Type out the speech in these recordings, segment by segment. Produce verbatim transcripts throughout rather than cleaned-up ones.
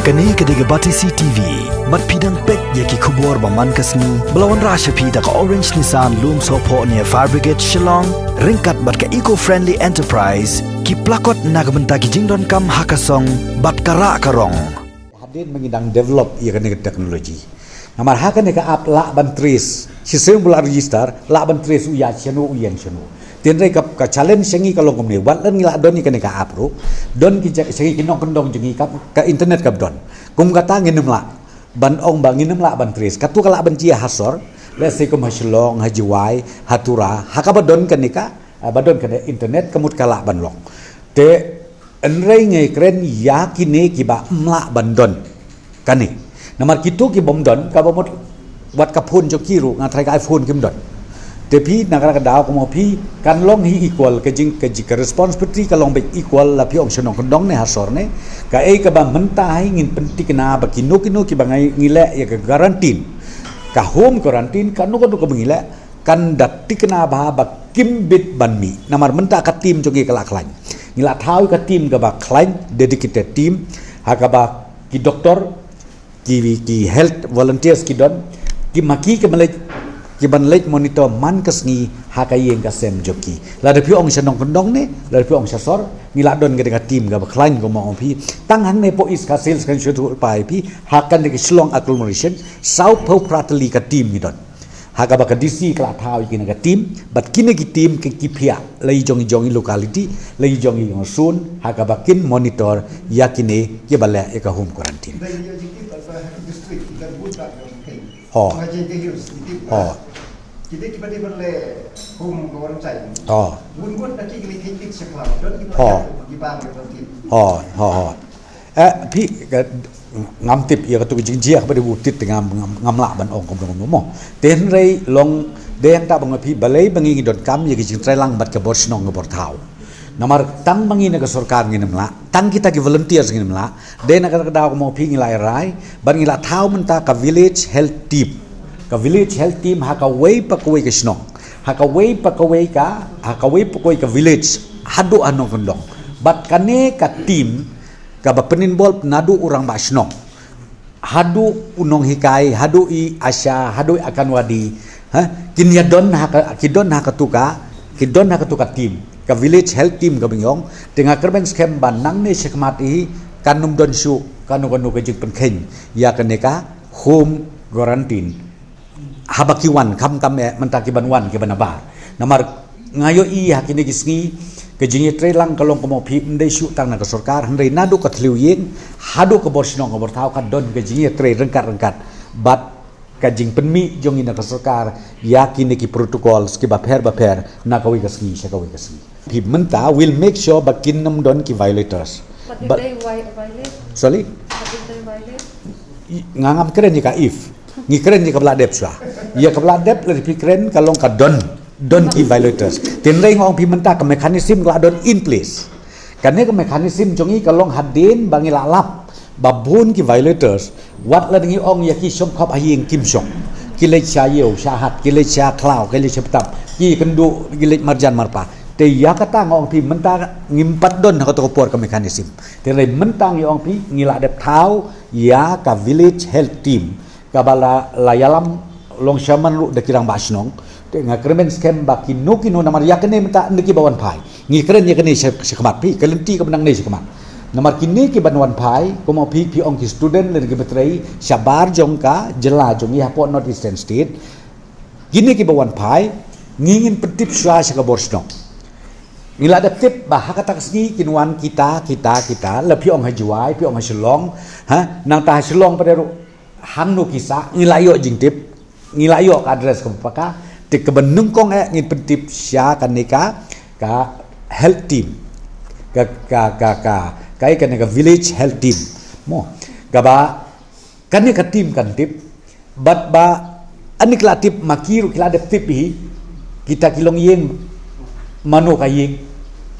Kane ka dei ka Batesi T V. Bad phi dang peit ïa ki khubor ba man ka sngi ba la wanrah sha phi da ka Orange Nissan Lumsohphoh near Fire Brigade Shillong, ryngkat bad ka Eco Friendly Enterprise, ki plakot na ka bynta ki jingdonkam ha ka song bad ka rah ka rong. Hadien ba ngi dang develop ïa kane ka technology. Namar ha kane ka app lah ban trace, shisien ba la register, lah ban trace u ïaid shano, u ïeng shano. Hynrei ka, ka challenge sha ngi ka long kumne, wat la ngi lah don ïa kane ka app ruh, don ki jaka sha ngi ki nongkyndong jong ngi ka, ka internet kam don. Kum kata ngin ym lah ban ong ba ngin ym lah ban trace. Katto ka lah ban jia ha sor, let's say kum ha Shillong, ha Jowai, ha Tura, ha kaba don kane ka, ah, ba don kane internet ka mut ka lah ban long. Te hynrei ngi kren ïa kine kiba ym lah ban don kane. Namar kito ki bym don, kaba mut wat ka phone jong ki ruh, nga tharai ka iPhone kim don. Te phi na kata ka daw kumno phi kan long hi equal, ka jing, ka jing ka responsibility ka long beit equal, la phi ong sha nongkyndong ne ha sor ne. Kaei kaba mynta hi ngin pynthikna ba kino kino kiba ngi, ngi leh ïa ka quarantine, ka home quarantine, kano kano kaba ngi leh, kan da thikna bha ba kim bit ban mih. Namar mynta ka team jong ngi ka la khlaiñ. Ngi la thaw ka team kaba khlaiñ, dedicated team, ha kaba ki doktor, ki, ki health volunteers ki don, ki ma ki, ki ban leit, ki ban leit monitor man ka sngi ha ka ïing ka sem jong ki. Lada phi ong sha nongkyndong ne, lada phi ong sha sor, ngi la don ka dei ka team kaba khlaiñ kumno ong phi. Tang hangne hapoh East Khasi Hills kan shu thuh paw ïa phi, ha kane ka Shillong agglomeration, sawphew phra tylli ka team ngi don. Ha kaba ka D C ka la thaw ïa kine ka team, bad kine ki team ki, ki phiah, la i jong i jong i locality, la i jong i jong i zone, ha kaba kin monitor ïa kine kiba leh ïa ka home quarantine. Kita ïa jingtip ba ha ki district, kita bun ba ka, okay. Ho. Ba jingtip, jingtip. Ho. Kita kiba dei ban leh home quarantine. Ho. Bun bun da ki, ki leh ki tip sekolah, don kiba, ho, kiba leh quarantine. Ho, ho, ho. Eh, phi, ka, ngam tip ïa katu ka jingjia kaba dei u tit, ngam, ngam, ngam lah ban ong kumno kumno mo. Te hynrei long dei hangta ba nga ong ïa phi, balei ba ngi ngi donkam ïa ka jingtrei lang bad ka bor shnong ka bor thaw. Namar tang ba ngi na ka sorkar ngin ym lah, tang kita ki volunteers ngin ym lah. Dei na kata ka daw kumno phi ngi la rai, bad ngi la thaw mynta ka village health team. Ka village health team ha kawei pa kawei ka shnong, ha kawei pa kawei ka, ha kawei pa kawei ka village, haduh ha nongkyndong. Bad kane ka team kaba pyn-involve naduh u rangbah shnong, haduh u nonghikai, haduh i ASHA, haduh i Anganwadi, ha? Kin ïa don ha ka, ki don ha katu ka, ki don ha katu ka team, ka village health team kaba ngi ong. Te nga kyrmen skhem ba nangne shakhmat hi kan ym don shuh kano kano ka jingpynkheiñ ïa kane ka home quarantine. Haba ki wan, khamtam eh mynta ki ban wan, ki ban nabar. Namar nga ïohi ha kine ki sngi, ka jingïatreilang ka long kumno phi, ym dei shuh tang na ka sorkar, hynrei naduh ka thliew ïing, haduh ka bor shnong ka bor thaw ka don ka jingïatrei ryngkat ryngkat bad ka jingpynmih jong ngi na ka sorkar ïa kine ki protocols kiba pher bapher na kawei ka sngi sha kawei ka sngi. Phi mynta, we'll make sure ba kin ym don ki violators. But if, but they vi-, violate? Sorry? But if they violate? I, nga ngam kren ïa ka if. Ngi kren ïa kaba la dep shuwa. Ïa kaba la dep, lada phi kren ka long ka don, don ki violators. Te hynrei nga ong phi mynta ka mechanism ka la don in place. Kane ka mechanism jong ngi ka long hadien ba ngi la lap ba bun ki violators, wat la ngi ong ïa ki shong khop ha ïing kim shong. Ki leit sha ïew sha hat, ki leit sha khlaw, ki leit sha btap, ki kynduh, ki leit marjan marpa. Te ïa kata nga ong phi mynta ngim pat don ha kato ka por ka mechanism. Te hynrei mynta ngi ong phi ngi la dep thaw ïa ka village health team kaba la, la ïalam longshaman ruh da ki rangbah shnong. Te nga kyrmen skhem ba kino kino namar ïa kane mynta ynda kiba wan phai. Ngi kren ïa kane sha, shakhmat phi, ka lynti kaba nangne shakhmat. Namar kine kiban wan phai, kumno phi, phi ong ki student lane kiba trei shabar jong ka jylla jong ngi hapoh North Eastern State. Kine kiba wan phai, ngi ngin pyntip shuwa sha ka bor shnong. Ngi la dep tip ba ha kata ka sngi kin wan kita, kita, kita, la phi ong ha Jowai, phi ong ha Shillong, ha, nangta ha Shillong pat ruh hangno ki sah, ngi la ïoh jingtip, ngi la ïoh ka address kaba paka, te kaba nyngkong eh ngin pyntip sha kane ka, ka health team, ka, ka, ka, ka, ka, kane ka village health team. Mo, kaba, kane ka team kan tip, bad ba, ani ki la tip, ma ki ruh ki la dep tip hi, kita ki long ïing, mano ka ïing,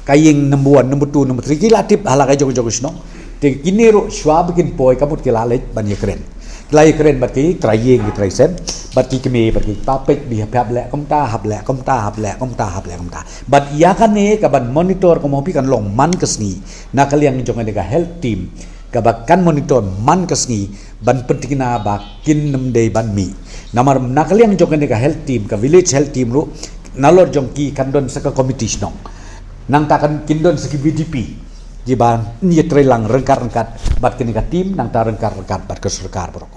ka ïing number one, number two, number three, ki la tip ha la ka jong jong shnong. Te kine ruh shuwa ba kin poi ka mut ki la leit ban ïakren. Ki la ïakren bad ki trai ïing ki trai sem, bad ki kmie bad ki papeit, ba hap leh kumta, hap leh kumta, hap leh kumta, hap leh kumta. Bad ïa kane kaban monitor kumno phi kan long man ka sngi na ka liang jong kane ka health team. kaba kan monitor man ka sngi ban pyntikna ba kin nym dei ban mih. Namar na ka liang jong kane ka health team, ka village health team ruh, nalor jong ki kan don sa ka committee shnong. Nangta kan kin don sa ki V D P kiba ïatreilang ryngkat ryngkat bad kane ka team, nangta ryngkat ryngkat bad ka sorkar baroh.